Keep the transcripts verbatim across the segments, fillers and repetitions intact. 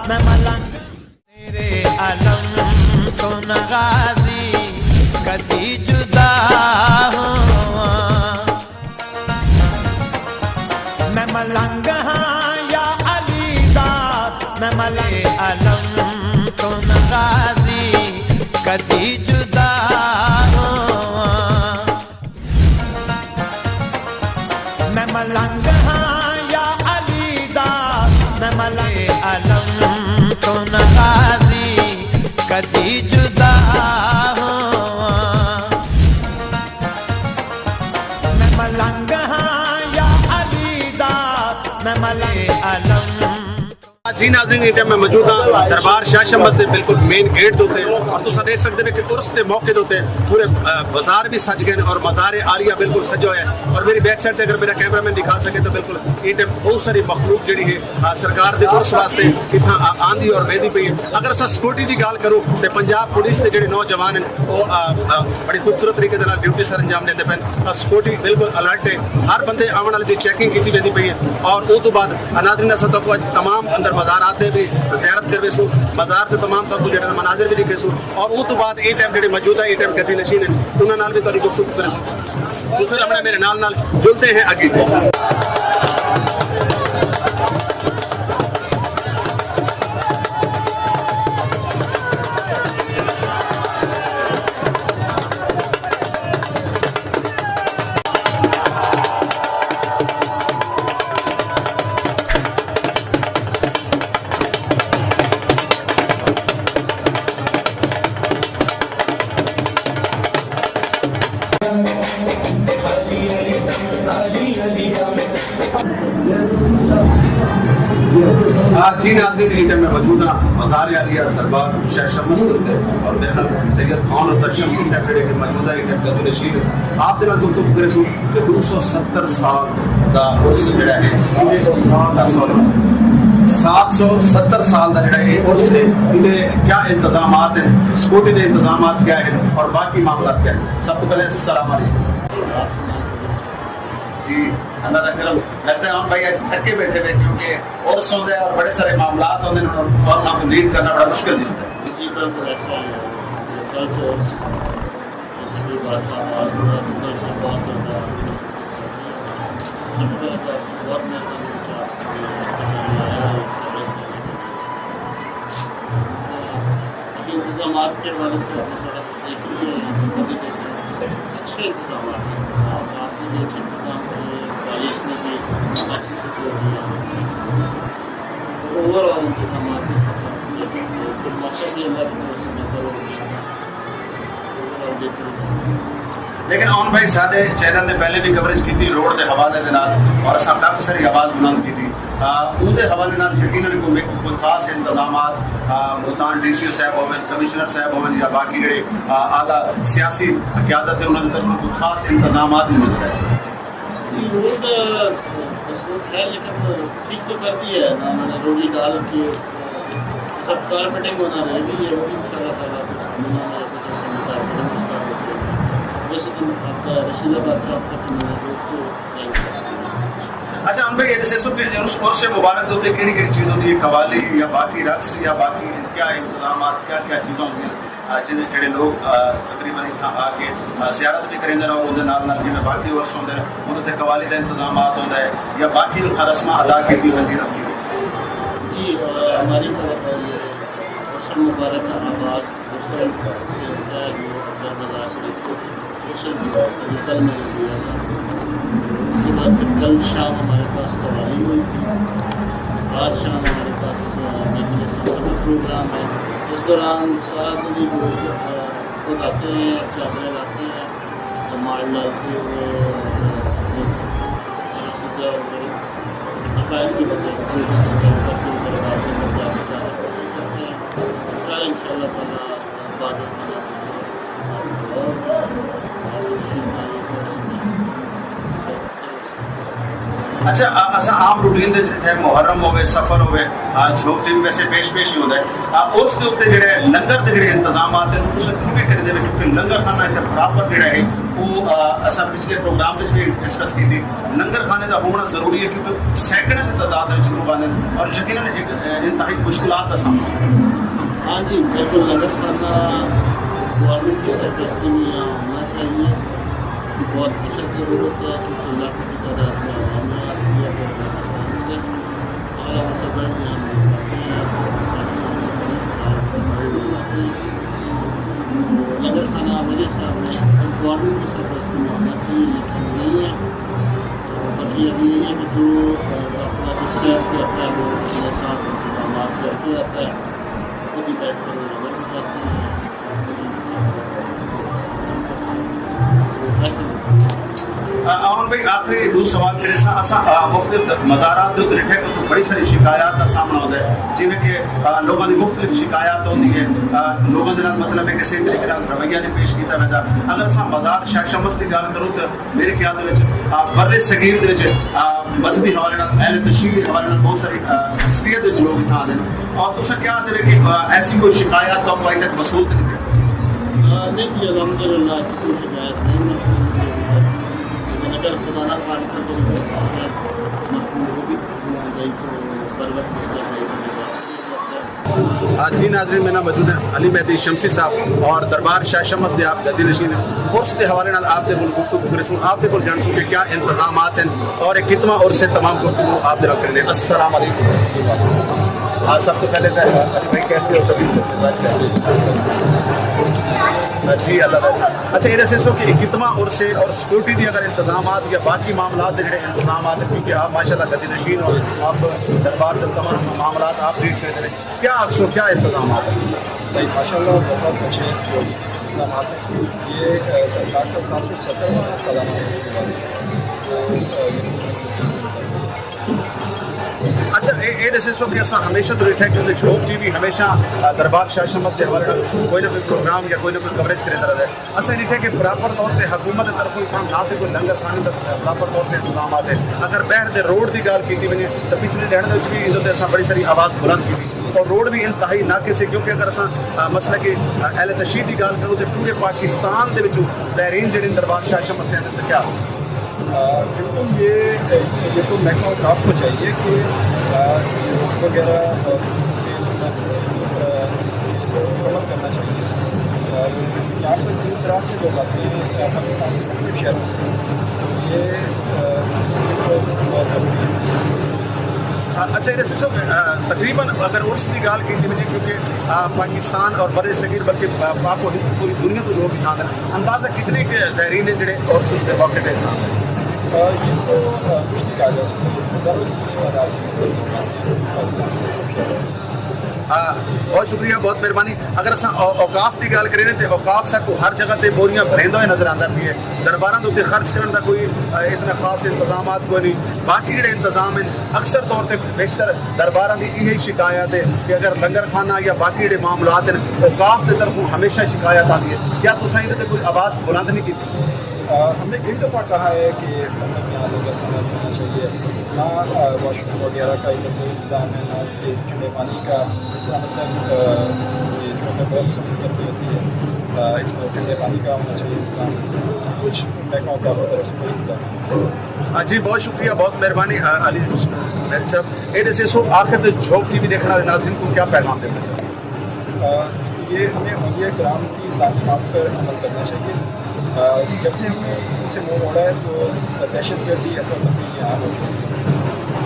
میں ملنگ میرے علم تو نہ غازی کدی جدا ہواں۔ میں ملنگ ہاں یا علی دا، میں ملنگ علم تو نہ غازی کدی جدا ہواں۔ میں ملنگ ہاں یا علی دا، میں ملنگ علم تو نہ غازی کدی جدا ہواں۔ میں ملنگ ہاں یا علی دا، میں ملنگ علم۔ جی ناظرین، ایں ٹائم میں موجود ہاں دربار شاہ شمس دے بالکل مین گیٹ دے اتے، اور تساں دیکھ سکدے ہو کہ عرس دے موقع دے اتے پورے، آ، بازار بھی سج گئے اور مزار عالیہ بالکل سجا ہویا ہے۔ اور میری بیک سائیڈ تے اگر میرا کیمرہ مین دکھا سکے تو بالکل ایں ٹائم بہت ساری مخلوق جڑی ہے، آ، سرکار دے عرس واسطے اتھاں آ-، آندی اور ویندی پئی ہے۔ اگر اساں سیکورٹی دی ڳالھ کروں تے پنجاب پولیس دے جڑے نوجوان ہیں، او، آ، آ، بڑی خوبصورت طریقے دے نال ڈیوٹی سر انجام ݙیندے پئے۔ سیکورٹی بالکل الرٹ ہے، ہر بندے آوݨ والے دی چیکنگ کیتی ویندی پئی ہے۔ اور اوں توں بعد ناظرین، اساں تہاکوں اڄ تمام اندر مزارات تے بھی زیارت کرویسوں، مزار تے تمام تہاکوں جڑے مناظر بھی ݙکھیسوں۔ اور اوں توں بعد ایں ٹائم جڑے موجودہ ایں ٹائم گدی نشین ہیں، انہاں نال بھی تہاݙی گفتگو کریسوں۔ تساں اپݨے میرے نال نال جلدے ہیں اڳے۔ آ، جی ناظرین، ایں ٹائم میں موجود ہاں مزار عالیہ دربار شاہ شمس دے اتے، اور میرے نال سید خان اور شمسی صاحب جڑے کہ موجود ہیں، ایں ٹائم گدی نشین ہیں۔ آپ دے نال گفتگو کریسوں کہ ݙو سو ستر سال دا عرس جڑا ہے، سوری، سات سو ستر سال دا جڑا ہے عرس ہے، ایندے کیا انتظامات ہیں، سیکورٹی دے انتظامات کیا ہیں اور باقی معاملات کیا ہیں؟ سب توں پہلے السلام علیکم۔ جی، اللہ دا کرم۔ لڳدا ہے ہݨ بھائی اڄ تھکے ٻیٹھے وے، کیونکہ عرس ہوندے اور بڑے سارے معاملات ہوندے ہیں اور انہاں کوں لیڈ کرنا بڑا مشکل تھی ویندا ہے۔ جی، بالکل ایسا ہی ہے۔ کل سے عرس، الحمدللہ، کا آغاز ہوا، کل سے بہت زیادہ سب کو بہت مہربانی کیا۔ ابھی انتظامات کے حوالے سے آپ نے سارا کچھ دیکھ لیا ہے، ہم کو بھی دیکھ لیا۔ اچھے انتظامات ہیں۔ آپ نے بھی اچھے انتظام کیے، پولیس نے بھی اچھی سیکورٹی ہے۔ اوور آل انتظامات کے ساتھ، لیکن پھر موسم بھی اللہ کی طرف سے بہتر ہو گیا۔ اوور آل دیکھ لیا۔ لیکن امن بھائی، ساݙے چینل نے پہلے بھی کوریج کیتی روڈ دے حوالے دے نال، اور اساں کافی ساری آواز بلند کیتی۔ آ، اوں دے حوالے نال یقیناً کوئی، کوئی خاص انتظامات، آ، ملتان ڈی سی او صاحب ہوون، کمشنر صاحب ہوون یا باقی جڑے، آ، اعلیٰ سیاسی قیادت ہے، انہاں دی طرفوں کوئی خاص انتظامات نہیں نظر آئے۔ جی، روڈ، آ، بس روڈ ہے، لیکن ٹھیک تو کر دی ہے نا، میں نے روڈ نکال کے سب کارپیٹنگ ہونا رہ گئی ہے، وہ بھی انشاءاللہ تعالیٰ سے مہینہ میں کچھ ایسے میں کارپیٹنگ اسٹارٹ ہوتی ہے۔ ویسے تو آپ کا رشید آباد چوک تک میں نے روڈ تو اچھا، ہن بھائی، اے ݙسیسو کہ عرس، عرس مبارک دے اتے کیڑھی کیڑھی چیز ہوندی ہے، قوالی یا باقی رقص یا باقی کیا انتظامات، کیا کیا چیزاں ہوندیاں، آ، جن جڑے لوگ، آ، تقریباً اتھاں آ کے، آ، زیارت بھی کریندے رہو، اوندے نال نال جویں باقی عرس ہوندے نے، اوندے تے قوالی دا انتظامات ہوندا ہے یا باقی اتھاں رسماں ادا کیتی ویندیاں نے؟ جی، آ، ہماری طرف یہ عرس مبارک کا آغاز دوسرے سے ہوتا ہے جو دربازار شریف کو دوسرے دن کل میں ہو گیا تھا۔ اس کے بعد پھر کل شام ہمارے پاس قوالی ہوئی تھی، رات شام ہمارے پاس، آ، محفل سنت کا پروگرام ہے۔ اس دوران سارے لوگ، آ، خود آتے ہیں، چادریں لاتے ہیں، رومال ڈالتے ہوئے، آ، سجا ہوئے، عقائد کے بندے، چادر پوشی کرتے ہیں۔ کل انشاءاللہ تعالیٰ اچھا، اساں عام روٹین دے وچ محرم ہووے، سفر ہووے، جھوک تے وی ویسے پیش پیش ہی ہوندا ہے۔ عرس دے اتے جڑے لنگر دے جڑے انتظامات ہیں، اس کیویں کریندے نے؟ کیونکہ لنگر خانہ اتنے برابر جڑا ہے، وہ اساں پچھلے پروگرام دے وچ ڈسکس کیتی۔ لنگر خانے دا ہونا ضروری ہے، کیونکہ سینکڑے دی تعداد وچ لوگ آندے ہیں اور یقیناً ایک انتہائی مشکلات دا سامنا۔ ہاں جی، بالکل، لنگر خانہ گورنمنٹ کی سرپرستی میں یہاں ہونا چاہیے۔ بہت بسر ضرورت ہے، کیونکہ لاکھوں کی تعداد میں عوام آ رہی ہے پورے پاکستان سے۔ اور ہم تو بڑے یہاں ملتے ہیں، پاکستان سے بڑے، اور بڑے لوگ آتے ہیں۔ لنگر خانہ مجھے حساب میں گورنمنٹ کی سرپرستی میں ہونا چاہیے، لیکن نہیں ہے۔ اور باقی ابھی یہ ہے کہ جو افراد اس شہر سے آتا ہے، وہ اپنے ساتھ انتظامات کر کے آتا ہے، خود ہی پیک کرنے لگا کے جاتے ہیں۔ آ، آمن بھائی، آخری ݙو سوال کرے ساں۔ اساں، آ، مختلف مزارات دے اتنے ٹھیک تو بڑی ساری شکایات دا سامنا ہوندا ہے، جویں کہ، آ، لوگاں دی مختلف شکایات ہوندی ہے، آ، لوگاں دے نال مطلب ہے کہ صحیح طریقے نال رویہ نہیں پیش کیتا ویندا۔ اگر اساں مزار شاہ شمس دی ڳالھ کروں تے میرے خیال دے وچ، آ، بر صغیر دے وچ، آ، مذہبی حوالے نال، اہل تشیع دے حوالے نال بہت ساری، آ، اکثریت دے وچ لوگ اتھاں آندے نے۔ اور تساں کیا آندے نے کہ، آ، ایسی کوئی شکایات تو اڄ تک وصول تے نہیں تھی؟ آ، نہیں جی، الحمدللہ ایسی کوئی شکایت نہیں موصول ہوئی ابھی تک۔ لیکن اگر خدا نہ خواستہ کوئی شکایت موصول ہوگی، تو بر وقت اس کا کوئی ذمہ دار۔ آ، جی ناظرین، میرے نال موجود ہیں علی مہدی شمسی صاحب اور دربار شاہ شمس دے آپ گدی نشین ہیں۔ عرس دے حوالے نال آپ دے کول گفتگو کرسوں، آپ دے کول جانسوں کہ کیا انتظامات ہیں اور ایہ کتواں عرس ہے، تمام گفتگو آپ دے نال کرنے۔ السلام علیکم۔ آ، سب تو پہلے تے علی بھائی کیسے ہو؟ طبیعت سے مزاج کیسے ہو؟ آ، جی اللہ کا احسان۔ اچھا، یہ دسو کہ کتواں عرس ہے اور سیکورٹی دی اگر انتظامات یا باقی معاملات دے جڑے انتظامات ہیں، کیونکہ آپ ماشاءاللہ گدی نشین ہو، آپ دربار دے تمام معاملات آپ ڈیل کرتے ہیں، کیا آکھسو، کیا انتظامات ہیں؟ بھائی ماشاءاللہ بہت اچھے سیکورٹی انتظامات ہیں۔ یہ، آ، سرکار کا سات سو سترواں سالانہ فیسٹیول ہے۔ تو، آ، یہ اچھا، اے، اے ݙسیسو کہ اساں ہمیشہ تو ݙٹھا ہے کہ جھوک ٹی وی ہمیشہ، آ، دربار شاہ شمس دے حوالے نال کوئی نہ کوئی پروگرام یا کوئی نہ کوئی کوریج کریندا رہندا ہے۔ اساں ݙٹھا ہے کہ پراپر طور تے حکومت دی طرفوں اتھاں نہ تے کوئی لنگر کھانے دا پراپر طور تے انتظامات ہے۔ اگر بحر دے روڈ دی ڳالھ کیتی ونڄے تاں پچھلے ݙینھ دے وچ وی ایندے تے اساں بڑی ساری آواز بلند کیتی اور روڈ وی انتہائی ناقص ہے، کیونکہ اگر اساں، آ، مسئلہ کہ، آ، اہل تشیع دی ڳالھ کروں تے پورے پاکستان دے وچوں زائرین جڑے دربار شاہ شمس دے اندر تے کیا آ، بالکل، یہ، یہ تو محکمہ اوقاف کو چاہیے کہ، آ، یہ روڈ وغیرہ، آ، آ، مکمل کرنا چاہیے۔ آ، یہاں پر دور دراز سے لوگ آتے ہیں، آ، پاکستان کے مختلف شہروں سے۔ یہ، آ، یہ تو بہت ضروری ہے۔ آ، اچھا، ایس ایچ او صاحب، آ، تقریباً اگر عرس دی ڳالھ کیتی ونڄے، کیونکہ، آ، پاکستان اور بر صغیر بلکہ پا-، پاک و ہند پوری دنیا تو لوگ اتھاں آندے ہن، اندازہ کتنے کہ زائرین ہیں جڑے عرس دے موقع تے اتھاں آندے؟ آ، یہ تو، آ، کچھ نہیں کہا جا سکتا، لیکن ہزاروں کی تعداد میں پاکستان سے۔ آ، بہت شکریہ، بہت مہربانی۔ اگر اساں او-، اوقاف دی ڳالھ کریں تے اوقاف ساکوں ہر جگہ تے بوریاں بھریندا ہویا نظر آندا پیا ہے۔ درباراں دے اتے خرچ کرݨ دا کوئی، آ، اتنا خاص انتظامات کوئی نہیں۔ باقی جڑے انتظام ہیں، اکثر طور تے بیشتر درباراں دی ایہی شکایت ہے کہ اگر لنگر خانہ یا باقی جڑے معاملات ہیں، اوقاف دے طرفوں ہمیشہ شکایت آندی ہے۔ کیا تساں ایندے تے کوئی آواز بلند نہیں کیتی؟ آ، ہم نے کئی دفعہ کہا ہے کہ مطلب یہاں لوگ ہونا چاہیے، نہ، آ، واش روم وغیرہ کا ادھر کوئی انتظام ہے، نہ کہ ٹھنڈے پانی کا، جس طرح مطلب، آ، یہ جو ہمیں بہت سختی کرنی ہوتی ہے، آ، اس میں ٹھنڈے پانی کا ہونا چاہیے انتظام۔ کچھ محکمہ اوقاف کی طرف سے کوئی انتظام نہیں۔ آ، جی، بہت شکریہ، بہت مہربانی، آ، علی مہدی صاحب۔ اے ݙسیسو، آخر تے جھوک ٹی وی ݙیکھݨ والے ناظرین کوں کیا پیغام ݙیوݨا چاہندے؟ آ، یہ ہمیں اولیاء کرام کی تعلیمات پر عمل کرنا چاہیے۔ آ، جب سے ہم نے ان سے منہ موڑا ہے تو دہشت گردی، افراتفری یہاں ہو چکی ہے۔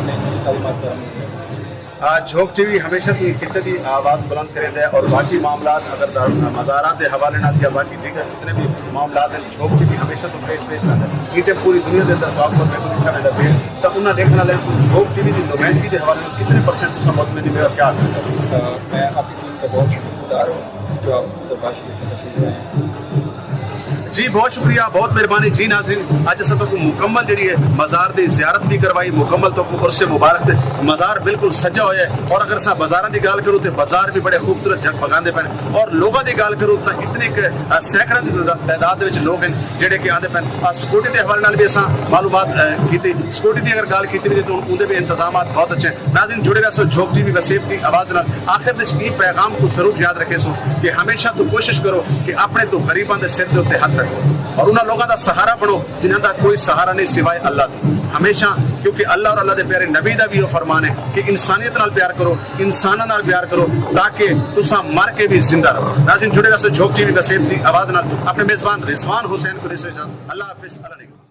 ہمیں ان کی تعلیمات پر عمل کرنا چاہیے۔ آ، جھوک ٹی وی ہمیشہ توں خطے دی آواز بلند کریندا ہے اور باقی معاملات اگر دا-، مزارات دے حوالے نال یا باقی دیگر جتنے بھی معاملات ہیں، جھوک ٹی وی ہمیشہ توں پیش پیش رہندا ہے۔ ایں ٹائم پوری دنیا دے اندر پاک اور محبوب اتھاں ویندا پئے، تاں انہاں ݙیکھݨ والے کوں جھوک ٹی وی دی نمائندگی دے حوالے نال کتنے پرسنٹ تساں مطمئن ہو؟ کیا آکھݨ چاہندے؟ آ، میں آپ کی ٹیم کا بہت شکر گزار ہوں جو آپ مطلب باشی اتنا تشریف لائے ہیں۔ جی بہت شکریہ، بہت مہربانی۔ جی ناظرین، اج اساں تہاکوں مکمل جیڑھی ہے مزار دی زیارت بھی کروائی، مکمل تہاکوں عرس مبارک تے مزار بالکل سجا ہویا ہے۔ اور اگر اساں بازاراں دی گالھ کروں تے بازار بھی بڑے خوبصورت جگمگاندے پئے ہن، اور لوگاں دی گالھ کروں تاں اتنے کہ سینکڑاں دی تعداد دے وچ لوگ ہن جیڑھے کہ آندے پئے ہن۔ سکیورٹی دے حوالے نال بھی اساں معلومات کیتی۔ سکیورٹی دی اگر گالھ کیتی ویندے تاں اوندے بھی انتظامات بہت اچھے ہن۔ ناظرین جڑے رہسو جھوک ٹی وی وسیب دی آواز نال۔ آخر وچ ایں پیغام کوں ضرور یاد رکھیسوں کہ ہمیشہ توں کوشش کرو کہ اپنے توں غریباں دے سر دے اتے ہتھ رکھو اور انہاں لوگاں دا سہارا بنو جنہاں دا کوئی سہارا نہیں سوائے اللہ توں۔ ہمیشہ، کیونکہ اللہ اور اللہ دے پیارے نبی دا بھی او فرمان ہے کہ انسانیت نال پیار کرو، انساناں نال پیار کرو، تاکہ تساں مر کے بھی زندہ رہو۔ ناظرین جڑے رہسو جھوک ٹی وی وسیب دی آواز نال۔ اپنے میزبان رضوان حسین کوں ݙیسو اجازت۔ اللہ حافظ، اللہ نگہبان۔